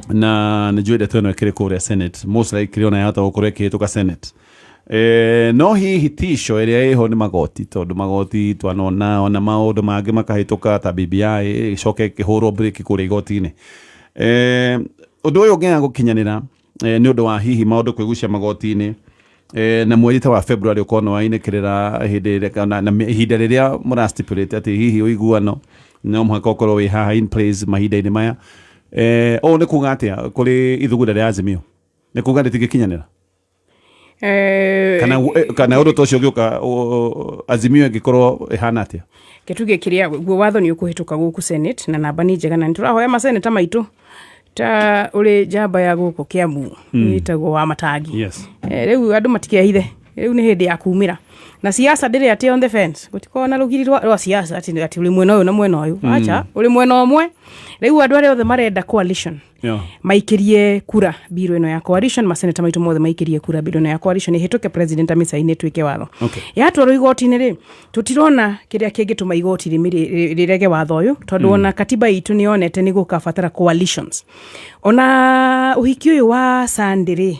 Na nä njå ndeto ä no ä kä rä kå rä a Senate, most likely ona yahota gå korwo ä kä hä tå ka Senate. No hihi tisho ĩrĩa ĩho nĩ magoti, tondũ magoti twanona ona maũndũ mangĩ makahĩtũka ta BBI ĩcoke ĩkĩhũrwo break kũrĩa igoti-inĩ. Ũndũ ũyũ ũngĩaga gũkinyanĩra nĩ ũndũ wa hihi maũndũ kwĩgucia magoti-inĩ, na mweri ta wa February ũkorwo nĩ wainĩkĩrĩra hĩndĩ ĩrĩa kana na ihinda rĩrĩa mũra stipulate atĩ hihi ũiguano no mũhaka ũkorwo wĩ haha in place mahinda-inĩ maya, ũũ nĩ kuga atĩa kũrĩ ithugunda rĩa Azimio? Nĩ kuga rĩtingĩkinyanĩra? Kana ũndũ ta ũcio ũgĩũka, Azimio ĩngĩkorwo ĩhana atĩa? Ke tuge kiria guo watho nĩ ũkũhĩtũka gũkũ Senate na namba nĩ njega, na nĩ tũrahoya maseneta maitũ ta ũrĩ njamba ya gũkũ Kiambu ĩtagwo wa Matangi. Rĩu andũ matikehithe, rĩu nĩ hĩndĩ ya kumĩra na siasa ndĩrĩ atĩ on the fence, gũtikorwo na rũgiri rwa siasa atĩ ũrĩ mwena ũyũ na mwena ũyũ, acha, ũrĩ mwena ũmwe. Rĩu andũ arĩa othe marenda coalition maikirie kura biro ĩno ya coalition, maseneta maitũ mothe maikirie kura biro ĩno ya coalition ĩhĩtũke, president amĩcaine ĩtuĩke watho. Yatwarwo igoti-inĩ rĩ, tũtirona kĩrĩa kĩngĩtũma igoti rĩrege watho ũyũ, tondũ ona katiba itũ nĩ yonete nĩ gũkabatara coalitions. Ona ũhiki ũyũ wa Sunday rĩ,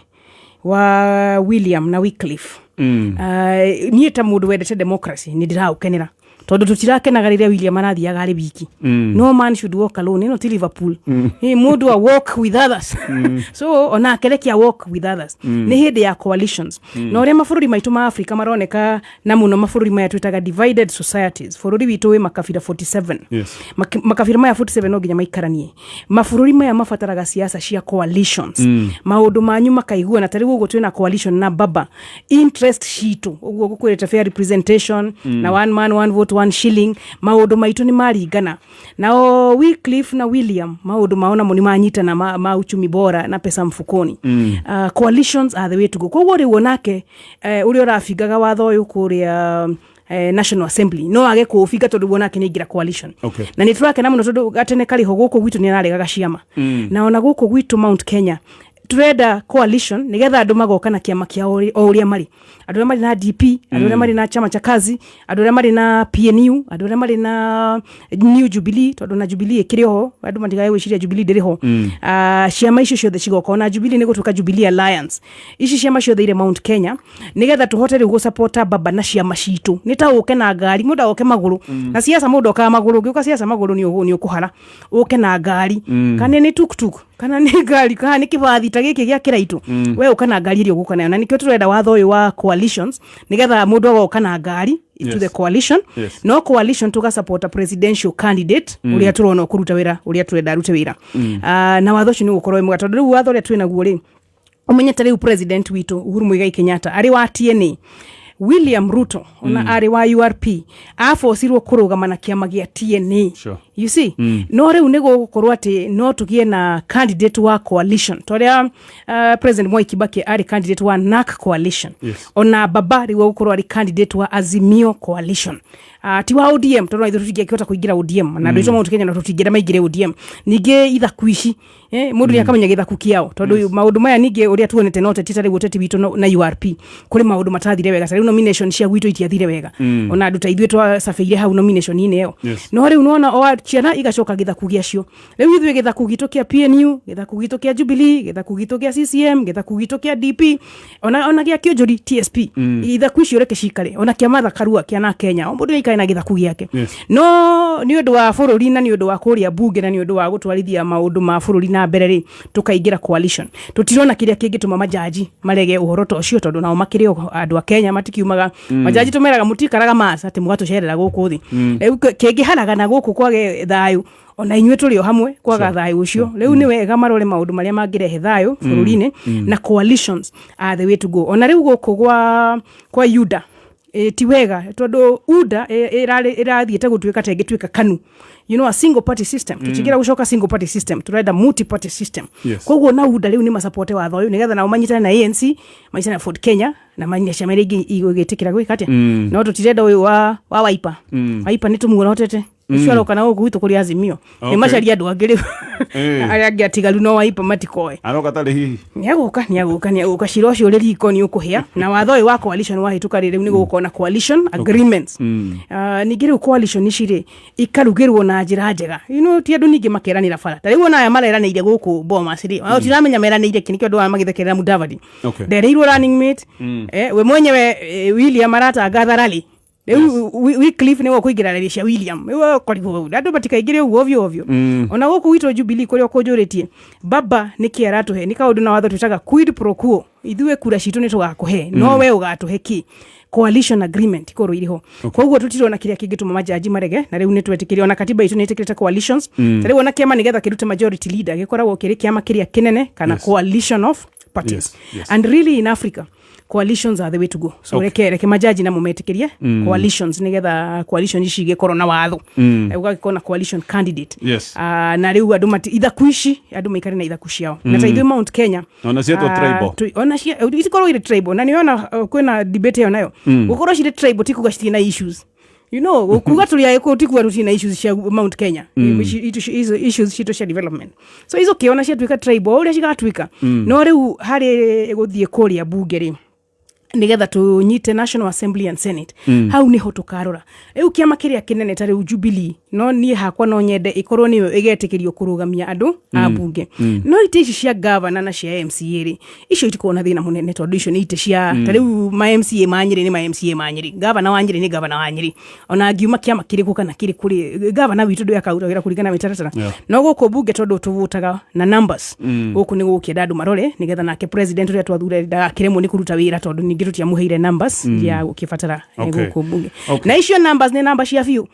wa William na Wycliffe, niĩ ta mũndũ wendete democracy nĩ ndĩraũkenera, tondũ tũtirakenaga rĩrĩa William arathiaga arĩ wiki. No man should walk alone, ĩno ti Liverpool. Mũndũ a walk with others, so onake reke a walk with others. Nĩ hĩndĩ ya coalitions. Na ũrĩa mabũrũri maitũ ma Africa maroneka, na mũno mabũrũri maya twĩtaga divided societies, bũrũri witũ wĩ makabira 47. Makabira maya 47 no nginya maikaranie. Mabũrũri maya mabataraga siasa cia coalitions, maũndũ manyu makaiguana. Ta rĩu ũguo twĩna coalition na baba interest citũ, ũguo gũkwĩrĩte fair representation na one man one vote one shilling, maũndũ maitũ nĩ maringana. Nao Wycliffe na William maũndũ mao namo nĩ manyitana ma uchumi bora na pesa mfukoni. Coalitions are the way to go. Koguo rĩu onake ũrĩa ũrabingaga watho ũyũ kũrĩa National Assembly no age kũũbinga, tondũ wonake nĩ aingĩra coalition. Na nĩ tũrakena mũno, tondũ gatene karĩho gũkũ gwitũ nĩ araregaga ciama, na ona gũkũ gwitũ Mount Kenya turenda coalition nigetha andũ magoka na kĩama kĩao o ũrĩa marĩ, andũ arĩa marĩ na DP, andũ arĩa marĩ na Chama cha Kazi, andũ arĩa marĩ na PNU, andũ arĩa marĩ na New Jubilee, tondũ na Jubilee ĩkĩrĩ oho, andũ matigae gwĩciria Jubilee ndĩrĩ ho. Ciama icio ciothe cigoka, ona Jubilee nĩ gũtuĩka Jubilee Alliance, ici ciama ciothe irĩ Mount Kenya, nigetha tũhote rĩu gũsapota baba na ciama citũ. Nĩ ta ũke na ngari, mũndũ agoke magũrũ na siasa, mũndũ okaga magũrũ. Ũngĩũka siasa magũrũ nĩ ũkũhara. Ũke na ngari, kana nĩ tuktuk, kana nĩ ngari, kana nĩ kĩbathi ta gĩkĩ gĩa kĩraitũ, we ũka na ngari ĩrĩa ũgũka nayo. Na nĩkĩo tũrenda watho ũyũ wa coalitions, nĩgetha mũndũ agoka na ngari to the coalition. No coalition tũgasapota presidential candidate ũrĩa tũrona ũkũruta wĩra ũrĩa tũrenda arute wĩra. Na watho ũcio nĩ ũgũkorwo wĩ mwega, tondũ rĩu watho ũrĩa twĩ naguo rĩ, ũmenyete rĩu president witũ Uhuru Muigai Kenyatta arĩ wa TNA, William Ruto ona arĩ wa URP, abocirwo kũrũgama na kĩama gĩa TNA. You see, no rĩu nĩ gũgũkorwo atĩ no tũgĩe na candidate wa coalition, torĩa President Mwai Kibaki arĩ candidate wa NARC coalition. Ona baba rĩu agũkorwo arĩ candidate wa Azimio coalition, ti wa ODM, tondũ ithuĩ tũtingĩakĩhota kũingĩra ODM, na andũ aitũ Mount Kenya na tũtingĩenda maingĩre ODM. Ningĩ ithaku ici, mũndũ nĩ akamenya gĩthaku kĩao, tondũ maũndũ maya ningĩ ũrĩa tuonete no teti, ta rĩu ũteti witũ na URP kũrĩ maũndũ matathire wega. Ta rĩu nomination cia gwitũ itiathire wega, ona andũ ta ithuĩ twacabĩire hau nomination-inĩ ĩyo. No rĩu nona o ciana igacoka gĩthaku gĩacio. Rĩu ithuĩ gĩthaku gitũ kĩa PNU, gĩthaku gitũ kĩa Jubilee, gĩthaku gitũ kĩa CCM, gĩthaku gitũ kĩa DP, ona gĩa Kĩonjori TSP, ithaku icio reke cikare, ona kĩa Martha Karua kĩa na Kenya, o mũndũ nĩ aikare na gĩthaku gĩake. No nĩ ũndũ wa bũrũri, na nĩ ũndũ wa kũrĩa bunge, na nĩ ũndũ wa gũtwarithia maũndũ ma bũrũri na mbere rĩ, tũkaingĩra coalition. Tũtirona kĩrĩa kĩngĩtũma majaji marege ũhoro ta ũcio, tondũ nao makĩrĩ o andũ a Kenya, matikiumaga. Majaji tũmeraga mũtikaraga Mars atĩ mũgatũcerera gũkũ thĩ. Rĩu kĩngĩharagana gũkũ kwage thayũ, ona inyuĩ tũrĩ o hamwe kwaga thayũ ũcio. Rĩu nĩ wega marore maũndũ marĩa mangĩrehe thayũ bũrũri-inĩ, na coalitions are the way to go. Ona rĩu gũkũ kwa UDA, ti wega, tondũ UDA ĩrathiĩte gũtuĩka ta ĩngĩtuĩka KANU, a single party system. Tũtingĩra gũcoka single party system, tũrenda multi party system. Koguo na UDA rĩu nĩ macapote watho ũyũ, nĩgetha nao manyitane na ANC, manyitane na Ford Kenya na manyine ciama iria ingĩ igũgĩtĩkĩra gwĩka atĩa. No tũtirenda ũyũ wa Wiper. Wiper nĩ tũmuorotete. Ũcio aroka na gũkũ gwitũ kũrĩ Azimio. Nĩ macaria andũ angĩ rĩu. Arĩa angĩ atigaru no Wiper matikoe. Aroka tarĩ hihi. Nĩagũka, nĩagũka, nĩagũka. Cira ũcio ũrĩ riko nĩ ũkũhĩa. Na watho ũyũ wa coalition wahĩtũka rĩ, rĩu nĩ gũgũkorwo na coalition agreements. Ningĩ rĩu coalition ici rĩ, ikarugĩrwo na njĩra njega. Ti andũ ningĩ makeranĩra bara. Ta rĩu ona aya mareranĩire gũkũ Bomas rĩ, tũtiramenya meranĩire kĩ, nĩkĩo andũ aya magĩthekerera Mudavadi. Ndereirwo running mate. We mwenyewe William aratangatha rally. Rĩu Wycliffe nĩwe ũkũingĩra rally cia William. Rĩu ũkorigwo andũ matikaingĩre ũguo ovyo ovyo. Ona gũkũ gwitũ Jubilee kũrĩa ũkũnjũrĩtie, baba nĩkĩ aratũhe? Nĩ kaũndũ na watho twĩtaga quid pro quo. Ithuĩ kura citũ nĩ tũgakũhe, no we ũgatũhe kĩ? Coalition agreement ikorwo irĩ ho. Koguo tũtirona kĩrĩa kĩngĩtũma majaji marege, na rĩu nĩ twetĩkĩrie, ona katiba itũ nĩ ĩtĩkĩrĩte coalitions. Ta rĩu ona kĩama nĩgetha kĩrute majority leader gĩkoragwo kĩrĩ kĩama kĩrĩa kĩnene kana coalition of parties. And really in Africa coalitions are the way to go. So reke majaji namo metĩkĩrie coalitions nĩgetha coalition ici igĩkorwo na watho. Ũgagĩkorwo na coalition candidate. Na rĩu andũ mati ithaku ici andũ maikare na ithaku ciao. Na ta ithuĩ Mount Kenya, Ona cietwo tribal. Ona cia itikorwo irĩ tribal, na nĩona kwĩna debate ĩyo nayo. Gũkorwo cirĩ tribal ti kuga citirĩ na issues. Kuga tũrĩ Agĩkũyũ ti kuga tũtirĩ na issues cia Mount Kenya. Issues citũ cia development. So icio kĩona ciatuĩka tribal, o ũrĩa cigatuĩka. No rĩu harĩ gũthiĩ kũrĩa bunge rĩ, nigetha tunyite National Assembly and Senate, hau niho tukarora riu kiama kiria kinene ta riu Jubilee. No niĩ hakwa no nyende ikorwo niyo igetĩkĩrio kũrũgamia andũ a bunge, no itĩ ici cia governor na cia MCA rĩ, icio itikorwo na thĩna mũnene, tondũ icio nĩ itĩ cia ta rĩu ma MCA ma Nyĩrĩ nĩ ma MCA ma Nyĩrĩ, governor wa Nyĩrĩ nĩ governor wa Nyĩrĩ, ona angiuma kĩama kĩrĩkũ kana kĩrĩkũ rĩ, governor witũ ndũyũ akaruta wĩra kũringana na mĩtaratara. No gũkũ bunge, tondũ tũvotaga na numbers, gũkũ nĩ gũkĩenda andũ marore nĩgetha nake president ũrĩa twathura ndagakĩremwo nĩ kũruta wĩra, tondũ ningĩ tũtiamũheire numbers iria gũkĩbatara gũkũ bunge. Na icio numbers nĩ namba cia biũ.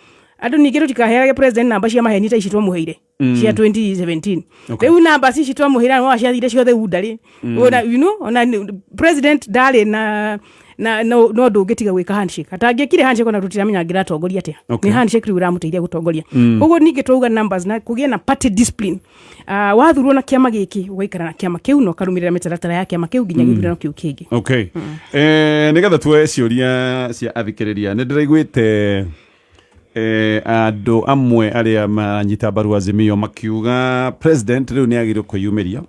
Andũ ningĩ tũtikaheage president namba cia maheni ta ici twamũheire cia 2017. Rĩu namba ici twamũheire no ciathire ciothe unda rĩ, ona ona president ndarĩ na no ndũngĩtiga gwĩka handshake. Atangĩekire handshake, ona tũtiramenya angĩratongoria atĩa. Nĩ handshake rĩu ĩramũteithia gũtongoria. Koguo ningĩ twauga numbers na kũgĩe na party discipline. Wathurwo na kĩama gĩkĩ, ũgaikara na kĩama kĩu na ũkarũmĩrĩra mĩtaratara ya kĩama kĩu nginya gĩthurano kĩu kĩngĩ. Okay. Nĩgetha tuoe ciũria cia athikĩrĩria, nĩ ndĩraiguĩte andũ amwe arĩa maranyita mbaru Azimio makiuga president rĩu nĩ agĩrĩirwo kwĩyumĩria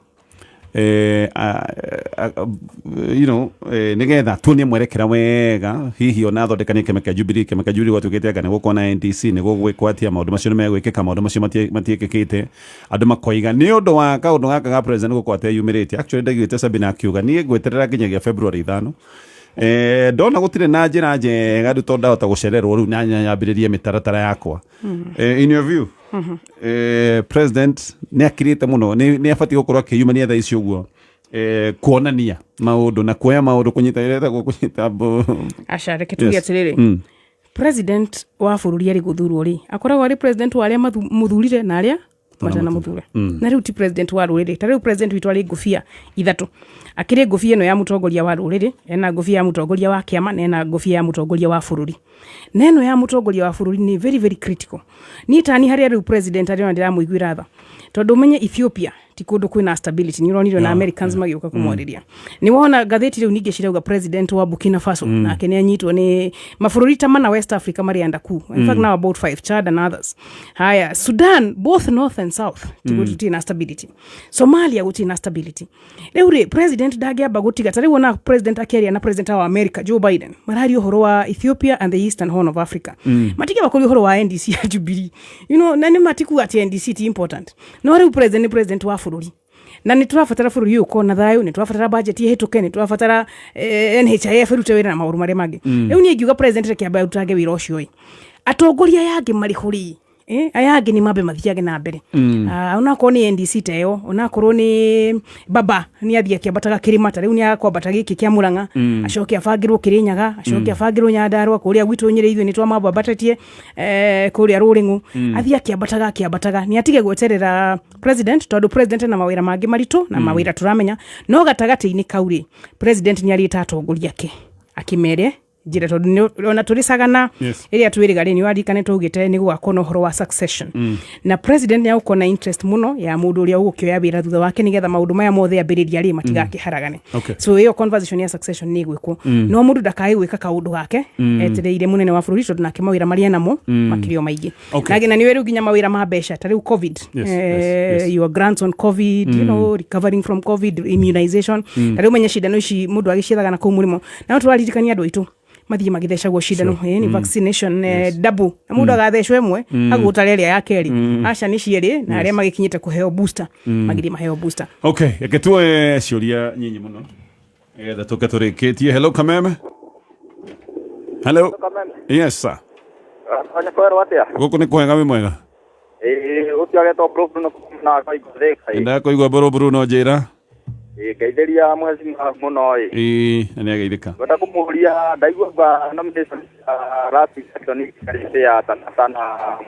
nĩgetha tuonie mwerekera wega, hihi ona athondekanie kĩama kĩa Jubilee. Kĩama kĩa Jubilee gwatuĩkĩte anga nĩ gũkorwo na NDC, nĩ gũgwĩkwo atĩa, maũndũ macio nĩ megwĩkĩka, maũndũ macio matiĩkĩkĩte. Andũ makoiga nĩ ũndũ wa kaũndũ gaka ga president gũkorwo ateyumĩrĩtie. Actually ndaiguĩte Sabina akiuga niĩ ngweterera nginyagia February 5, ndona gũtirĩ na njĩra njega rĩu, tondũ ndahota gũcererwo rĩu na nyambĩrĩrie mĩtaratara yakwa. In your view, president nĩ akirĩte mũno, nĩ abatiĩ gũkorwo akĩyumania thaa ici ũguo, kuonania maũndũ na kuoya maũndũ kũnyita ĩretagwo kũnyita Aca, reke tuge atĩrĩrĩ, president wa bũrũri arĩ gũthurwo rĩ, akoragwo arĩ president wa arĩa mũthurire na arĩa matanamũthura, na rĩu ti president wa rũrĩrĩ. Ta rĩu president witũ arĩ ngũbia ithatũ. Akĩrĩ ngũbia ĩno ya mũtongoria wa rũrĩrĩ, ena ngũbia ya mũtongoria wa kĩama, na ena ngũbia ya mũtongoria wa bũrũri. Na ĩno ya mũtongoria wa bũrũri nĩ very very critical. Niĩ tani harĩa rĩu president arĩ, ona ndĩramũiguĩra tha, tondũ ũmenye Ethiopia ti kũndũ kwĩna stability. Nĩ ũronire na Americans magĩũka kũmwarĩria. Nĩ wona ngathĩti rĩu ningĩ cirauga president wa Burkina Faso nake nĩ anyitwo. Nĩ mabũrũri ta mana West Africa marĩ under coup, in fact now about five, Chad and others. Haya, Sudan, both north and south, gũtirĩ na stability. Somalia gũtirĩ na stability. Rĩu rĩ, president ndangĩamba gũtiga. Ta rĩu ona president akĩaria na president wa America Joe Biden, mararia ũhoro wa Ethiopia and the Eastern Horn of Africa, matingĩamba kũria ũhoro wa NDC ya Jubilee, na nĩ matikuga atĩ NDC ti important. No rĩu president nĩ president wa bũrũri, na nĩ tũrabatara bũrũri ũyũ ũkorwo na thayũ, nĩ tũrabatara budget ĩhĩtũke, nĩ tũrabatara NHIF ĩrute wĩra na maũndũ marĩa mangĩ. Rĩu niĩ ingiuga president reke ambe arutange wĩra ũcio ĩ, atongoria aya angĩ marĩ ho rĩ, aya angĩ nĩ mambe mathiage na mbere. Onakorwo nĩ NDC ta ĩyo, onakorwo nĩ baba nĩ athiĩ akĩambataga kĩrĩma, ta rĩu nĩ akwambata gĩkĩ kĩa Mũrang'a, acoke abangĩrwo Kĩrĩnyaga, acoke abangĩrwo Nyandarũa, kũrĩa gwitũ Nyĩrĩ ithuĩ nĩ twamambambatĩtie kũrĩa Rũrĩng'ũ, athiĩ akĩambataga akĩambataga. Nĩ atige gweterera president, tondũ president ena mawĩra mangĩ maritũ na mawĩra tũramenya. No gatagatĩ-inĩ kau rĩ, president nĩ arĩte atongoria ake akĩmere Njĩra tondũ ona tũrĩ cagana rĩrĩa twĩrĩga rĩ, nĩ waririkane twaugĩte nĩ gũgakorwo na ũhoro wa succession, na president nĩ agũkorwo na interest mũno ya mũndũ ũrĩa ũgũkĩoya wĩra thutha wake, nĩgetha maũndũ maya mothe ambĩrĩria rĩ matigakĩharagane. So ĩyo conversation ya succession nĩ ĩgwĩkwo, no mũndũ ndakae gwĩka kaũndũ gake etereire mũnene wa bũrũri, tondũ nake mawĩra marĩa namo makĩrĩ o maingĩ. Na nĩ rĩu nginya mawĩra ma mbeca ta rĩu COVID, your grants on COVID, recovering from COVID, immunization, ta rĩu menye cindano ici mũndũ agĩciethaga na kũu mũrĩmo, na no tũraririkania andũ aitũ mathiĩ magĩthecagwo cindano, ni vaccination, double, na mũndũ agathecwo ĩmwe agũtara ĩrĩa ya kerĩ, aca nĩ cierĩ, na arĩa magĩkinyĩte kũheo booster magĩthiĩ maheo booster. Okay, reke tuoe ciũria nyinyi mũno nĩgetha tũke tũrĩkĩtie. Hello, Kameme. Hello. Kameme. Yes sir. Anya kwerwo atia? Gũkũ nĩ kwega, wĩ mwega? Ĩĩ, ũcio agetwo Bro Bruno na kaigua Thika. Ndakũigua Bro Bruno, njĩra. Ĩĩ, ngeithĩria mheshimiwa mũno ĩ. Ĩĩ, na nĩ ageithĩka. Ngwenda kũmũria, ndaigua ba nomination cia last election ikarĩte ya sana sana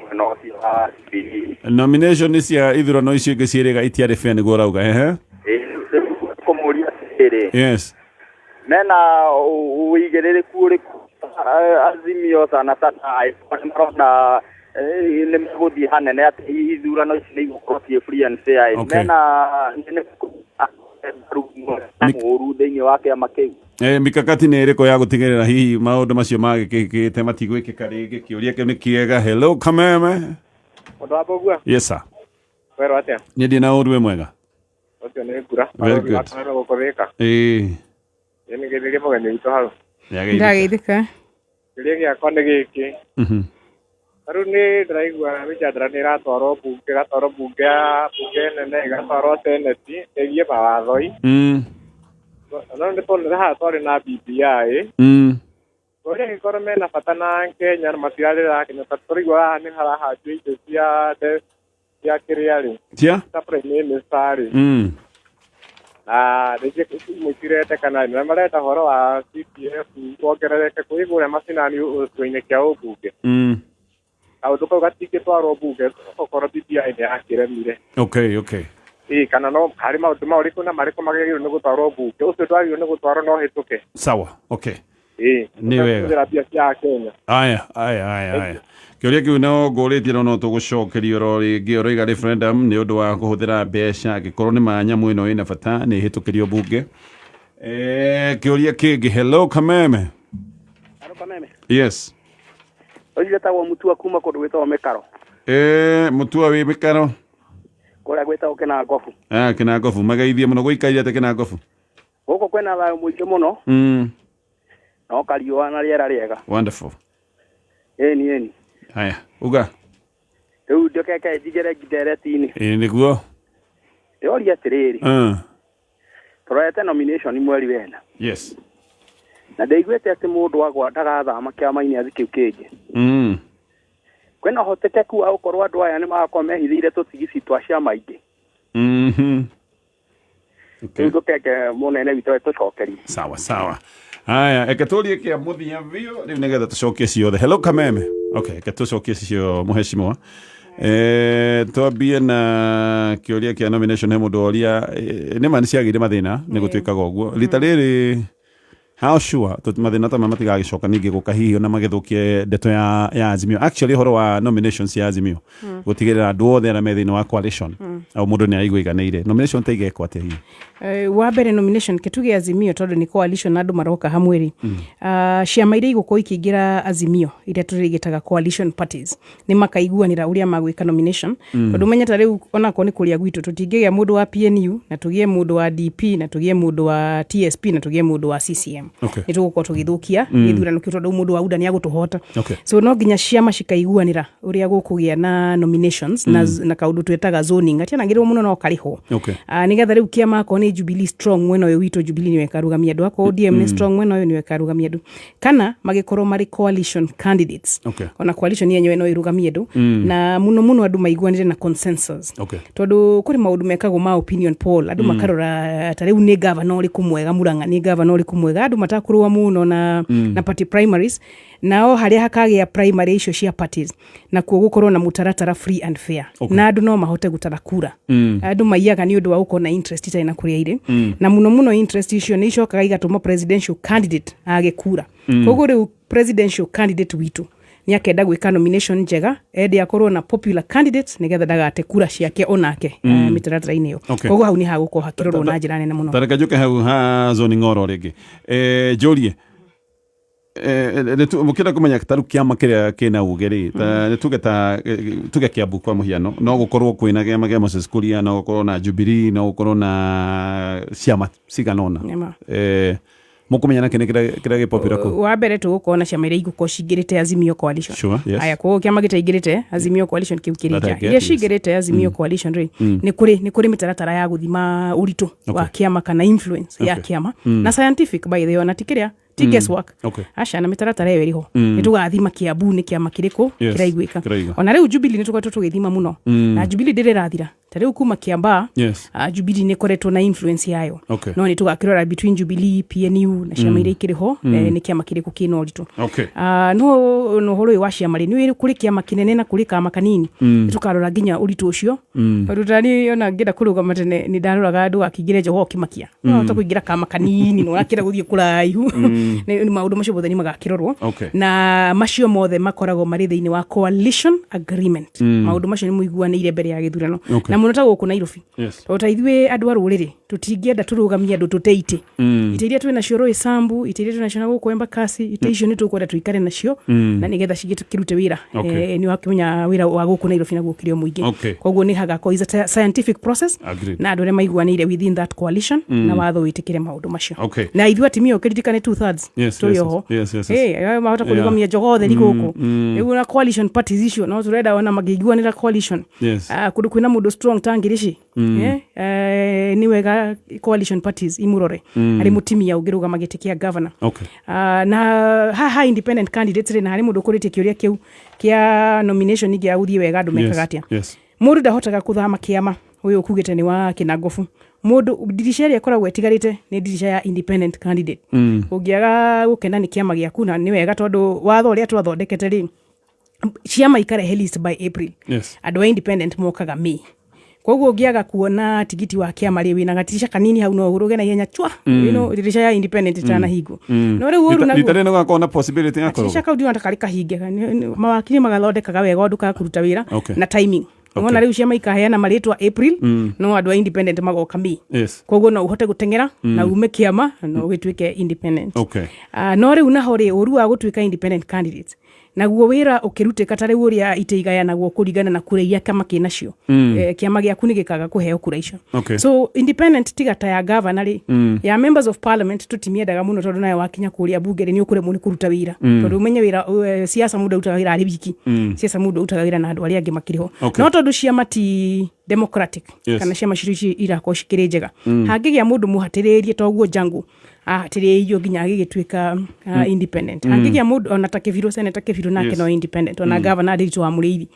mwena ũcio wa Jubilee. Nomination cia ithurano icio ingĩ ciĩrĩga itiarĩ fair, nĩguo ũrauga, ehe? Ĩĩ, rĩu kũmũria atĩrĩrĩ, mena ũigĩrĩrĩku ũrĩkũ, Azimio sana sana, angĩkorwo nĩ marona nĩ megũthiĩ hanene atĩ ithurano ici nĩ igũkorwo ciĩ free and fair, mena nĩ mũru thĩinĩ wa kĩama kĩu? Mikakati nĩ ĩrĩkũ ya gũtigĩrĩra hihi maũndũ macio magĩkĩkĩte matigwĩkĩka rĩngĩ? Kĩũria kĩu nĩ kĩega. Hello, Kameme. Ũndũ wa Mbũgua. Yes sir. Werwo atĩa? Niĩ ndĩ na ũru, wĩ mwega? Ũcio nĩ ngura. Very good. Kameme gũkũ Thĩka. Ĩ, nĩ ngeithĩrie mũgeni witũ hau. Nĩageithĩka. Ndageithĩka. Kĩũria gĩakwa nĩ gĩkĩ. Ta rĩu nĩ ndĩraigua mĩjadala nĩ ĩratwarwo bunge, ĩgatwarwo bunge ya bunge nene, ĩgatwarwo seneti ĩgiĩ mawathoi. No nĩ tuonire haha twarĩ na BBI. Ũrĩa angĩkorwo mena bata na Kenya na matirarĩra Kenya, ta tũraigua haha nĩ harahanjwo indo cia kĩrĩa rĩ, Cia? cia prime minister rĩ, na rĩngĩ imwe itiretekana, na marenda ũhoro wa CPF wongerereke kwĩ kũrĩa macinani gĩcigo-inĩ kĩa ũmbunge. Kaũndũ kau gatingĩtwarwo bunge okorwo BBI nĩ yakĩremire. Okay. Ĩĩ, kana no harĩ maũndũ marĩkũ na marĩkũ magĩrĩirwo nĩ gũtwarwo bunge, ũcio ndwagĩrĩirwo nĩ gũtwarwo no hĩtũke? Sawa, okay. Ĩĩ. Nĩ wega. Kũhũthĩra mbia cia Kenya. Aya, aya aya aya, kĩũria kĩu no ngũrĩtie, no tũgũcokerio oro rĩngĩ. Ũroiga referendum nĩ ũndũ wa kũhũthĩra mbeca, angĩkorwo nĩ ma nyamũ ĩno ĩna bata nĩ ĩhĩtũkĩrio bunge. Kĩũria kĩngĩ. Hello, Kameme. Hello, Kameme. Yes. Ũcio etagwo Mutua kuma kũndũ gwĩtagwo Mĩkaro. Mutua wĩ Mĩkaro? Kũrĩa gwĩtagwo Kĩnangobu. Ah, Kĩnangobu, mageithie mũno. Gũikaire atĩ Kĩnangobu? Gũkũ kwĩna thayũ mũingĩ mũno, no kariũa na rĩera rĩega. Wonderful. Ĩni ĩni. Haya, uga. Rĩu ndũkeke njigĩre ndereti-inĩ. Ĩ, nĩguo. Ndĩroria atĩrĩrĩ, tũrorete nomination mweri wena, na ndĩiguĩte atĩ mũndũ agwa ndagathama kĩama-inĩ athi kĩu kĩngĩ. Kwĩna ũhotekeku wa gũkorwo andũ aya nĩ magakorwo mehithĩire tũtigici twa ciama ingĩ? Rĩu ndũkeke mũnene witũ tũcokerie. Sawa sawa, haya, eke tũrie kĩa mũthia biũ rĩu nĩgetha tũcokie ciothe. Hello, Kameme. Okay, eke tũcokie cio, mũheshimiwa. Twambie na kĩũria kĩa nomination. He mũndũ woria, nĩma nĩ ciagĩire mathĩna, nĩ gũtuĩkaga ũguo rita rĩrĩ. How sure mathĩna ta maya matigagĩcoka ningĩ gũka, hihi ona magĩthũkie ndeto ya Azimio? Actually, ũhoro wa nominations ya Azimio, gũtigĩrĩra andũ othe arĩa me thĩinĩ wa coalition au mũndũ nĩ aigua iganĩire, nomination ta igekwo atĩa hihi? Wa mbere, nomination ketuge Azimio, tondũ nĩ coalition na andũ maroka hamwe rĩ, ciama iria igũkorwo ikĩingĩra Azimio, iria tũrĩgĩtaga coalition parties, nĩ makaiguanĩra ũrĩa magwĩka nomination, tondũ menye ta rĩu onakorwo nĩ kũrĩa gwitũ tũtingĩgĩa mũndũ wa PNU na tũgĩe mũndũ wa DP na tũgĩe mũndũ wa TSP na tũgĩe mũndũ wa CCM. Nĩ tũgũkorwo tũgĩthũkia gĩthurano kĩu, tondũ mũndũ wa UDA nĩ agũtũhota. So no nginya ciama cikaiguanĩra ũrĩa gũkũgĩa na nominations na kaũndũ twĩtaga zoning gatianagĩrĩrwo mũno no karĩho. Nĩgetha rĩu kĩama akorwo nĩ Jubilee strong mwena ũyũ witũ, Jubilee nĩwe ĩkarũgamia andũ, akorwo ODM nĩ strong mwena ũyũ, nĩwe ĩkarũgamia andũ, kana magĩkorwo marĩ coalition candidates. Ona coalition yenyewe no ĩrũgamie andũ, na mũno mũno andũ maiguanĩre na consensus, tondũ kũrĩ maũndũ mekagwo ma opinion poll, andũ makarora ta rĩu nĩ gavana ũrĩkũ mwega Murang'a, nĩ gavana ũrĩkũ mwega, andũ matakũrũa mũno na, na party primaries, nao harĩa hakagĩa primary icio cia parties nakuo gũkorwo na mũtaratara free and fair. Na andũ no mahote gũtara kura. Andũ maiyaga nĩ ũndũ wa gũkorwo na interest itarĩ na kũrĩa irĩ. Na mũno mũno interest icio nĩ icokaga igatũma presidential candidate age kura. Koguo rĩu presidential candidate witũ nĩ akenda gwĩka nomination njega, ende akorwo na popular candidate nĩgetha ndagate kura ciake onake mĩtaratara-inĩ ĩyo. Koguo hau nĩ hagũkorwo hakĩrorwo na njĩra nene mũno. Tareke njũke hau ha zoni ng'oro rĩngĩ. Njũrie mũkĩenda kũmenya ta rĩu kĩama kĩrĩa kĩna uge rĩ, ta tuge ta tuge Kiambu kwa mũhiano, no gũkorwo kwĩna kĩama kĩa Moses Kuria, no gũkorwo na Jubilee, no gũkorwo na ciama cigana ũna. Nĩma. Mũkũmenya nake nĩ kĩrĩa gĩ popular kũu? Wa mbere tũgũkorwo na ciama iria igũkorwo cingĩrĩte Azimio Coalition. Sure, yes. Aya, koguo kĩama gĩtaingĩrĩte Azimio Coalition kĩu kĩrĩ That I nja. get, Iria yes. cingĩrĩte Azimio Coalition rĩ, nĩ kũrĩ mĩtaratara ya gũthima ũritũ wa kĩama kana influence ya kĩama na scientific, by the way, ona ti kĩrĩa ti guesswork. Aca, na mĩtaratara ĩyo ĩrĩho. Nĩ tũgathima Kiambu nĩ kĩama kĩrĩkũ kĩraiguĩka. Kĩraigua. Ona rĩu Jubilee nĩ tũkoretwo tũgĩthima mũno, na Jubilee ndĩrĩ ĩrathira. Ta rĩu kuma Kiambaa, Jubilee nĩ ĩkoretwo na influence yayo. No nĩ tũgakĩrora between Jubilee, PNU na ciama iria ikĩrĩ ho, nĩ kĩama kĩrĩkũ kĩna ũritũ. No no ũhoro ũyũ wa ciama rĩ, nĩ kũrĩ kĩama kĩnene na kũrĩ kama kanini. Nĩ tũkarora nginya ũritũ ũcio, tondũ tani ona ngĩenda kũrũgama tene nĩ ndaroraga andũ akĩingĩra njogo ũkĩmakia no hota kũingĩra kama kanini na ũrakĩra gũthiĩ kũraihu. Nĩ maũndũ macio mothe nĩ magakĩrorwo. Na macio mothe makoragwo marĩ thĩinĩ wa coalition agreement. Maũndũ macio nĩ mũiguanĩire mbere ya gĩthurano. Na mũno ta gũkũ Nairobi, tondũ ta ithuĩ andũ a rũrĩrĩ tũtingĩenda tũrũgamie andũ tũte itĩ. Itĩ iria twĩ nacio Roysambu, itĩ iria twĩ nacio na gũkũ Embakasi, itĩ icio nĩ tũkwenda tũikare nacio na nĩgetha cigĩkĩrute wĩra. Nĩ wakĩmenya wĩra wa gũkũ Nairobi naguo ũkĩrĩ o mũingĩ. Koguo nĩ hagakorwo is a scientific process. Na andũ arĩa maiguanĩire within that coalition na watho wĩtĩkĩre maũndũ macio. Na ithuĩ atumia ũkĩririkane two thirds tũrĩ oho. Mahota kũrũgamia jogoo theri gũkũ rĩu na coalition parties icio no tũrenda ona mangĩiguanĩra coalition. Kũndũ kwĩna mũndũ strong ta Ngirici, nĩ wega coalition parties imũrore harĩ mũtimia ũngĩrũgama gĩtĩ kĩa governor. Na haha independent candidates rĩ, na harĩ mũndũ ũkũrĩtie kĩũria kĩu kĩa nomination gĩa gũthiĩ wega, andũ mekaga atĩa? Mũndũ ndahotaga kũthama kĩama. Ũyũ ũkugĩte nĩ wa kĩnangobu. Mũndũ ndirica ĩrĩa ĩkoragwo ĩtigarĩte nĩ ndirica ya independent candidate. Ũngĩaga gũkena nĩ kĩama gĩaku, na nĩ wega tondũ watho ũrĩa twathondekete rĩ, ciama ikarehe list by April. Andũ a independent mokaga May. Koguo ũngĩaga kuona tigiti wa kĩama rĩ, wĩna gatirisha kanini hau no ũrũge na ihenya chwa. Ndirica ya independent ĩtanahingwo. No rĩu ũru naguo Rita rĩrĩ nĩgũgakorwo na possibility ya gatirisha kũrũga. Kau ndĩrona ta karĩ kahinge. Mawakiri magathondekaga wega ũndũ kakũruta wĩra na timing. Wona rĩu ciama ikaheana marĩtwa April, no andũ a independent magoka May. Koguo no ũhote gũteng'era na ume kĩama na ũgĩtuĩke independent. No rĩu naho rĩ, ũru wa gũtuĩka independent candidate naguo wĩra ũkĩrutĩka ta rĩu ũrĩa itĩ igayanagwo kũringana na kura iria kĩama kĩ nacio, kĩama gĩaku nĩ gĩkaga kũheo kura icio. So independent tiga ta ya governor rĩ, ya members of parliament tũtimiendaga mũno, tondũ nayo wakinya kũrĩa bunge rĩ, nĩ ũkũremwo nĩ kũruta wĩra, tondũ ũmenye wĩra, siasa mũndũ arutaga wĩra arĩ wiki. Siasa mũndũ arutaga wĩra na andũ arĩa angĩ makĩrĩ ho. No tondũ ciama ti democratic, kana ciama citũ ici irakorwo cikĩrĩ njega, hangĩgĩa mũndũ mũhatĩrĩrie toguo Jango ahatĩrĩirio nginya agĩgĩtuĩka independent, hangĩgĩa mũndũ ona ta Kĩbirũ, senator Kĩbirũ nake no independent, ona governor Ndiritu wa Mũrĩithi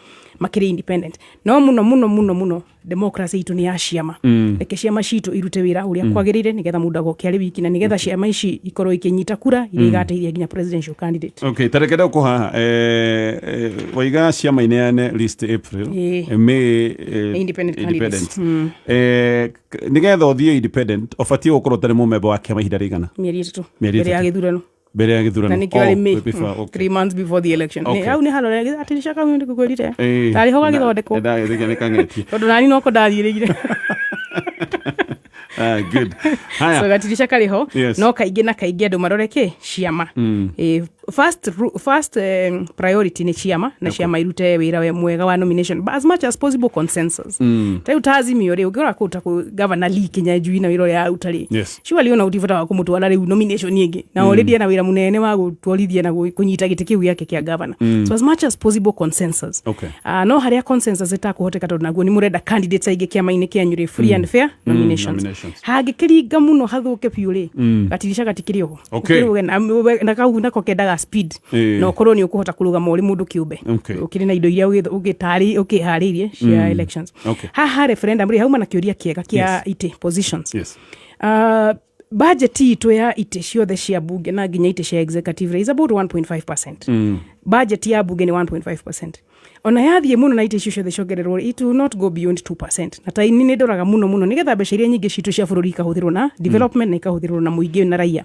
makĩrĩ independent. No mũno mũno mũno mũno democracy itũ nĩ ya ciama. Reke ciama citũ irute wĩra ũrĩa kwagĩrĩire nĩgetha mũndũ agoke arĩ wiki, na nĩgetha ciama ici ikorwo ikĩnyita kura iria igateithia nginya presidential candidate. Okay, tareke ndauko haha, waiga ciama ineane list April. May Independent candidates. Independent. Nigetha ũthiĩ independent ũbatiĩ gũkorwo ũtarĩ mũmemba wa kĩama ihinda rĩigana? Mĩeri 3. Mĩeri Mbere ya 3. gĩthurano. Mbere ya gĩthurano. Na nĩkĩo arĩ Oh, May. before, okay. 3 months before the election. Hau nĩ harore atirisha kau nĩ ngũkwĩrire tarĩ ho gagĩthondekwo. Ndagĩthĩkia nĩ kang'etie. Tondũ nani noko ndathiĩrĩire. Ah, good. Haya. So gatirisha karĩ ho. No kaingĩ na kaingĩ andũ marore kĩ ciama. First priority nĩ ciama, na ciama irute wĩra mwega wa nomination, but as much as possible consensus. Ta rĩu ta Azimio rĩ, ũngĩrora kũu ta kũ governor Lee Kinyanjui na wĩra ũrĩa aruta rĩ, surely ona ũtibata wa kũmũtwara rĩu nomination ĩngĩ, na already ena wĩra mũnene wa gũtwarithia na kũnyita gĩtĩ kĩu gĩake kĩa governor. So as much as possible consensus. No harĩa consensus ĩtakũhoteka, tondũ naguo nĩ mũrenda candidates aingĩ kĩama-inĩ kĩanyu rĩ, free and fair nominations. Nominations. Hangĩkĩringa mũno hathũke biũ rĩ, gatirisha gatikĩrĩ oho. Okay. Ũkĩrũge na kau nako kendaga speed na ũkorwo nĩ ũkũhota kũrũgama ũrĩ mũndũ kĩũmbe ũkĩrĩ na indo iria ũkĩharĩirie cia elections. Haha referendum rĩ, hauma na kĩũria kĩega kĩa itĩ positions. Budget itũ ya itĩ ciothe cia bunge na nginya itĩ cia executive is about 1.5%. Budget ya bunge nĩ 1.5%. Ona yathiĩ mũno na itĩ icio ciothe ciongererwo, it will not go beyond 2%. Na ta ini nĩ ndoraga mũno mũno nĩgetha mbeca iria nyingĩ citũ cia bũrũri ikahũthĩrwo na development na ikahũthĩrwo na mũingĩ na raia.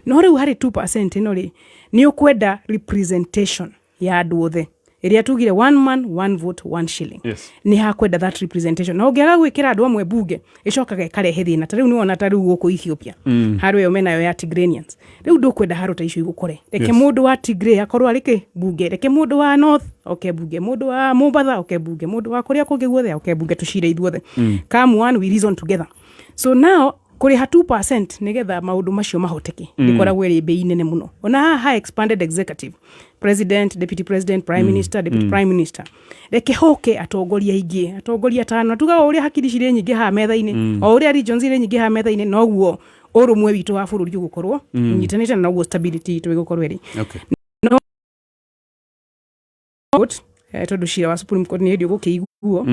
No rĩu harĩ 2% ĩno rĩ, nĩ ũkwenda representation ya andũ othe, ĩrĩa tugire one man, one vote, one shilling. Nĩ hakwenda that representation, na ũngĩaga gwĩkĩra andũ amwe bunge, ĩcokaga ĩkarehe thĩna. Ta rĩu nĩwona ta rĩu gũkũ Ethiopia, haro ĩyo menayo ya Tigranians. Rĩu ndũkwenda haro ta icio igũkore. Reke mũndũ wa Tigray akorwo arĩ kĩ bunge, reke mũndũ wa North oke bunge, mũndũ wa Mombatha oke bunge, mũndũ wa kũrĩa kũngĩ guothe oke bunge, tũcire ithuothe. Come one, we reason together. So now kũrĩha 2% nĩgetha maũndũ macio mahoteke ndĩkoragwo ĩrĩ mbei nene mũno. Ona haha ha expanded executive, president, deputy president, prime minister, deputy prime minister, reke hoke atongoria aingĩ, atongoria atano. Tugaga o ũrĩa hakiri cirĩ nyingĩ haha metha-inĩ, o ũrĩa regions irĩ nyingĩ haha metha-inĩ, noguo ũrũmwe witũ wa bũrũri ũgũkorwo ũnyitanĩte na noguo stability itũ ĩgũkorwo ĩrĩ. Court, tondũ cira wa Supreme Court nĩ hĩndĩ ũgũkĩiguo.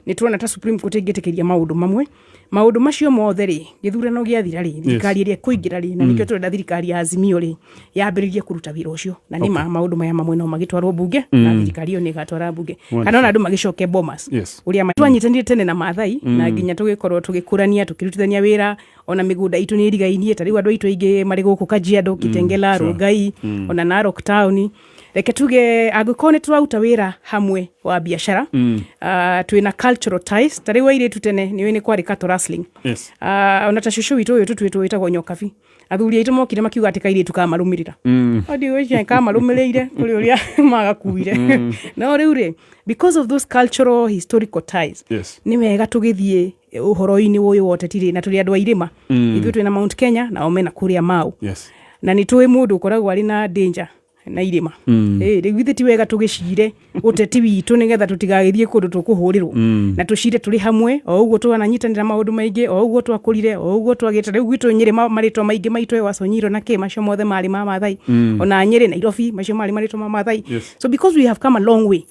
Nĩ tuona ta Supreme Court ĩngĩtĩkĩria maũndũ mamwe, maũndũ macio mothe rĩ, gĩthurano gĩathira rĩ, thirikari ĩrĩa ĩkũingĩra rĩ, na nĩkĩo tũrenda thirikari ya Azimio rĩ yambĩrĩrie kũruta wĩra ũcio. Na nĩ ma maũndũ maya mamwe no magĩtwarwo bunge, na thirikari ĩyo nĩ ĩgatwara bunge, kana ona andũ magĩcoke Bomas. Ũrĩa twanyitanire tene na Maathai na nginya tũgĩkorwo tũgĩkũrania, tũkĩrutithania wĩra, ona mĩgũnda itũ nĩ ĩrigainie. Ta rĩu andũ aitũ aingĩ marĩ gũkũ Kajiado, Kitengela, Rongai, ona Narok town. Reke tuge angĩkorwo nĩ tũraruta wĩra hamwe wa biacara, twĩna cultural ties. Ta rĩu airĩtu tene nĩ nĩ kwarĩ cattle rustling. Ona ta cũcũ witũ ũyũ tũtuĩtwo wĩtagwo Nyokabi, athuri aitũ mokire makiuga atĩ kairĩtu kamarũmĩrĩra. Ndigwĩciria kamarũmĩrĩire kũrĩ ũrĩa magakuire. No rĩu rĩ, because of those cultural historical ties, nĩ wega tũgĩthiĩ ũhoro-inĩ ũyũ wa ũteti rĩ, na tũrĩ andũ a irĩma ithuĩ, twĩna Mount Kenya nao mena kũrĩa Mau. Na nĩ tũĩ mũndũ ũkoragwo arĩ na danger na irĩma. Rĩu githĩ ti wega tũgĩcire ũteti witũ nĩgetha tũtigagĩthiĩ kũndũ tũkũhũrĩrwo, na tũcire tũrĩ hamwe o ũguo twananyitanĩra maũndũ maingĩ, o ũguo twakũrire, o ũguo twagĩte. Rĩu gwitũ Nyĩrĩ marĩtwa maingĩ maitũ Wasonyiro na kĩ, macio mothe marĩ ma Maathai. Ona Nyĩrĩ, Nairobi, macio marĩ marĩtwa ma Maathai. So because we have come a long way,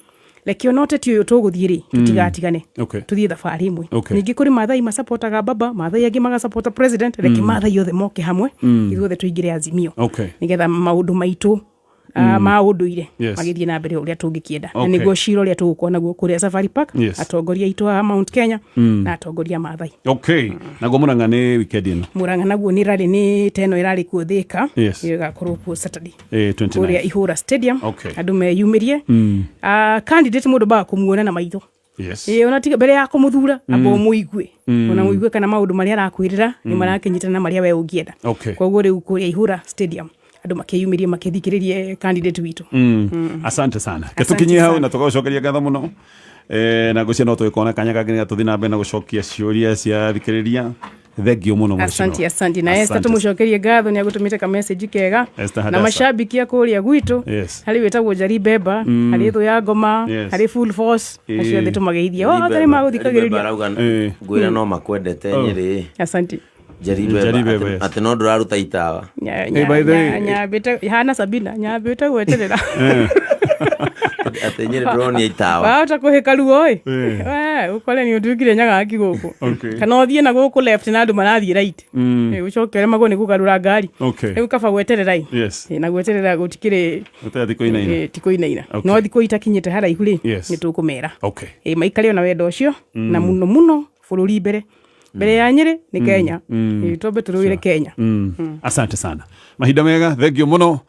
reke ona ũteti ũyũ tũgũthiĩ rĩ, tũtigatigane, tũthiĩ thabarĩ ĩmwe. Ningĩ kũrĩ Maathai masapotaga baba, Maathai angĩ magasapota president. Reke Maathai othe moke hamwe, ithuothe tũingĩre Azimio, nĩgetha maũndũ maitũ ma ũndũire magĩthiĩ na mbere ũrĩa tũngĩkĩenda. Na nĩguo cira ũrĩa tũgũkorwo naguo kũrĩa Safari Park, atongoria aitũ a Mount Kenya na atongoria a Maathai. Okay, naguo Mũrang'a nĩ weekend ĩno? Mũrang'a naguo nĩ rarĩ nĩ ta ĩno ĩrarĩ kuo Thĩka. Ĩyo ĩgakorwo kuo Saturday, 29. Kũrĩa Ihũra Stadium. Andũ meyumĩrie. Candidate mũndũ baga kũmuona na maitho. Ĩĩ, ona tiga mbere ya kũmũthura, amba ũmũigue, ona mũigue kana maũndũ marĩa arakwĩrĩra nĩ marakĩnyitana na marĩa we ũngĩenda. Koguo rĩu kũrĩa Ihũra Stadium andũ makĩyumĩrie, makĩthikĩrĩrie candidate witũ. Asante sana. Ketukinyie hau na tũgagũcokeria ngatho mũno. Na ngwĩciria no tũgĩkorwo na kanya kangĩ nĩgetha tũthiĩ na mbere na gũcokia ciũria cia thikĩrĩria. Thengio mũno, mheshimiwa. Asante, asante. Na Esther, Asante. tũmũcokerie ngatho nĩ agũtũmĩte ka message kega. Esther Na Hadassa. mashabiki a kũrĩa gwitũ, harĩ wĩtagwo Njari Beba, harĩ Thũ ya Ngoma, harĩ Full Force, acio othe tũmageithie othe nĩ magũthikagĩrĩria. Arauga ngwĩra no makwendete Nyĩrĩ. Asante. Njeri Njeri Beba, Beba, yes. atĩ no ndũraruta itawa. By the way, Nyambĩte hana Sabina, nyambĩte gweterera. Atĩ Nyĩrĩ ndũronia itawa. Wahota kũhĩka ruo ĩ, ũkore nĩ ũtuĩkire nyagaki gũkũ, kana ũthiĩ na gũkũ left na andũ marathiĩ right. Ũcoke ũremagwo nĩ kũgarũra ngari. Rĩu kaba gweterera ĩ. Na gweterera gũtikĩrĩ Gũtarĩ thikũ inaina. Ti kũinaina. No thikũ itakinyĩte haraihu rĩ, nĩ tũkũmera. Maikare ona wendo ũcio, na mũno mũno bũrũri mbere, mbere ya Nyĩrĩ nĩ Kenya. Twambe tũrũĩre Kenya. Asante sana, mahinda mega, thengio mũno.